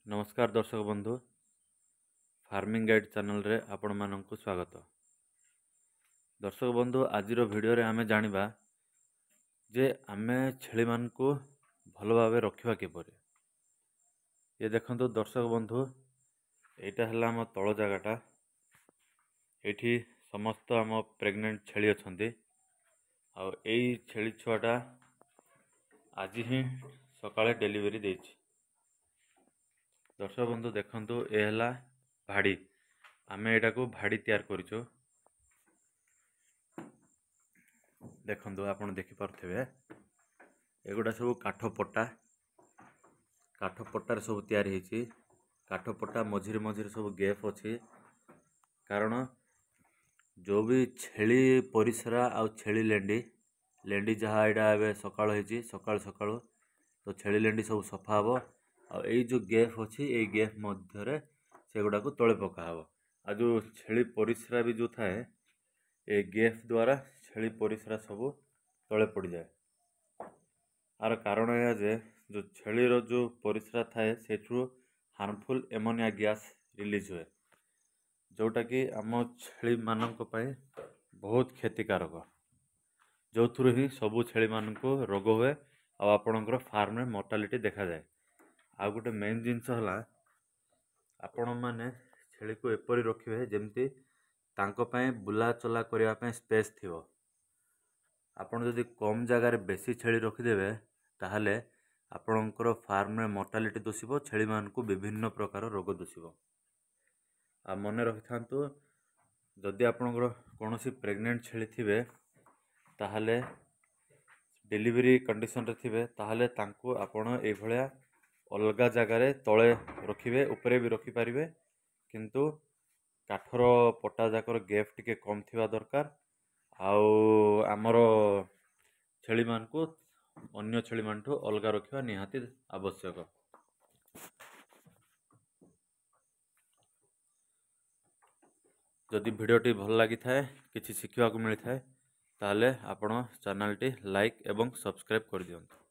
ନମସ୍କାର ଦର୍ଶକ ବନ୍ଧୁ, ଫାର୍ମିଂ ଗାଇଡ଼ ଚ୍ୟାନେଲରେ ଆପଣମାନଙ୍କୁ ସ୍ୱାଗତ। ଦର୍ଶକ ବନ୍ଧୁ, ଆଜିର ଭିଡ଼ିଓରେ ଆମେ ଜାଣିବା ଯେ ଆମେ ଛେଳିମାନଙ୍କୁ ଭଲ ଭାବେ ରଖିବା କିପରି। ଇଏ ଦେଖନ୍ତୁ ଦର୍ଶକ ବନ୍ଧୁ, ଏଇଟା ହେଲା ଆମ ତଳ ଜାଗାଟା। ଏଇଠି ସମସ୍ତ ଆମ ପ୍ରେଗନେଣ୍ଟ ଛେଳି ଅଛନ୍ତି। ଆଉ ଏଇ ଛେଳି ଛୁଆଟା ଆଜି ହିଁ ସକାଳେ ଡେଲିଭରି ଦେଇଛି। ଦର୍ଶକ ବନ୍ଧୁ ଦେଖନ୍ତୁ, ଏ ହେଲା ଭାଡ଼ି। ଆମେ ଏଇଟାକୁ ଭାଡ଼ି ତିଆରି କରିଛୁ। ଦେଖନ୍ତୁ, ଆପଣ ଦେଖିପାରୁଥିବେ ଏଗୁଡ଼ା ସବୁ କାଠ ପଟା, କାଠ ପଟାରେ ସବୁ ତିଆରି ହେଇଛି। କାଠ ପଟା ମଝିରେ ମଝିରେ ସବୁ ଗ୍ୟାପ୍ ଅଛି, କାରଣ ଯେଉଁ ବି ଛେଳି ପରିସ୍ରା ଆଉ ଛେଳି ଲେଣ୍ଡି ଲେଣ୍ଡି ଯାହା ଏଇଟା ଏବେ ସକାଳ ହେଇଛି, ସକାଳୁ ସକାଳୁ ତ ଛେଳି ଲେଣ୍ଡି ସବୁ ସଫା ହେବ। ଆଉ ଏଇ ଯେଉଁ ଗ୍ୟାପ୍ ଅଛି, ଏଇ ଗ୍ୟାପ୍ ମଧ୍ୟରେ ସେଗୁଡ଼ାକୁ ତଳେ ପକା ହେବ। ଆଉ ଯେଉଁ ଛେଳି ପରିସ୍ରା ବି ଯେଉଁ ଥାଏ, ଏ ଗ୍ୟାପ୍ ଦ୍ୱାରା ଛେଳି ପରିସ୍ରା ସବୁ ତଳେ ପଡ଼ିଯାଏ। ଆର କାରଣ ଏହା ଯେ ଯେଉଁ ଛେଳିର ଯେଉଁ ପରିସ୍ରା ଥାଏ, ସେଥିରୁ ହାର୍ମଫୁଲ୍ ଏମୋନିଆ ଗ୍ୟାସ୍ ରିଲିଜ୍ ହୁଏ, ଯେଉଁଟାକି ଆମ ଛେଳିମାନଙ୍କ ପାଇଁ ବହୁତ କ୍ଷତିକାରକ, ଯେଉଁଥିରୁ ହିଁ ସବୁ ଛେଳିମାନଙ୍କୁ ରୋଗ ହୁଏ ଆଉ ଆପଣଙ୍କର ଫାର୍ମରେ ମର୍ଟାଲିଟି ଦେଖାଯାଏ। ଆଉ ଗୋଟେ ମେନ୍ ଜିନିଷ ହେଲା, ଆପଣମାନେ ଛେଳିକୁ ଏପରି ରଖିବେ ଯେମିତି ତାଙ୍କ ପାଇଁ ବୁଲାଚଲା କରିବା ପାଇଁ ସ୍ପେସ୍ ଥିବ। ଆପଣ ଯଦି କମ୍ ଜାଗାରେ ବେଶୀ ଛେଳି ରଖିଦେବେ, ତାହେଲେ ଆପଣଙ୍କର ଫାର୍ମରେ ମର୍ଟାଲିଟି ଦୁଶିବ, ଛେଳିମାନଙ୍କୁ ବିଭିନ୍ନ ପ୍ରକାର ରୋଗ ଦୁଶିବ। ଆଉ ମନେ ରଖିଥାନ୍ତୁ, ଯଦି ଆପଣଙ୍କର କୌଣସି ପ୍ରେଗନେଣ୍ଟ ଛେଳି ଥିବେ, ତାହେଲେ ଡେଲିଭରି କଣ୍ଡିସନରେ ଥିବେ, ତାହେଲେ ତାଙ୍କୁ ଆପଣ ଏଇଭଳିଆ ଅଲଗା ଜାଗାରେ ତଳେ ରଖିବେ। ଉପରେ ବି ରଖିପାରିବେ, କିନ୍ତୁ କାଠର ପଟା ଯାକର ଗ୍ୟାପ୍ ଟିକେ କମ୍ ଥିବା ଦରକାର। ଆଉ ଆମର ଛେଳିମାନଙ୍କୁ ଅନ୍ୟ ଛେଳିମାନଠୁ ଅଲଗା ରଖିବା ନିହାତି ଆବଶ୍ୟକ। ଯଦି ଭିଡ଼ିଓଟି ଭଲ ଲାଗିଥାଏ, କିଛି ଶିଖିବାକୁ ମିଳିଥାଏ, ତାହେଲେ ଆପଣ ଚ୍ୟାନେଲଟି ଲାଇକ୍ ଏବଂ ସବସ୍କ୍ରାଇବ୍ କରିଦିଅନ୍ତୁ।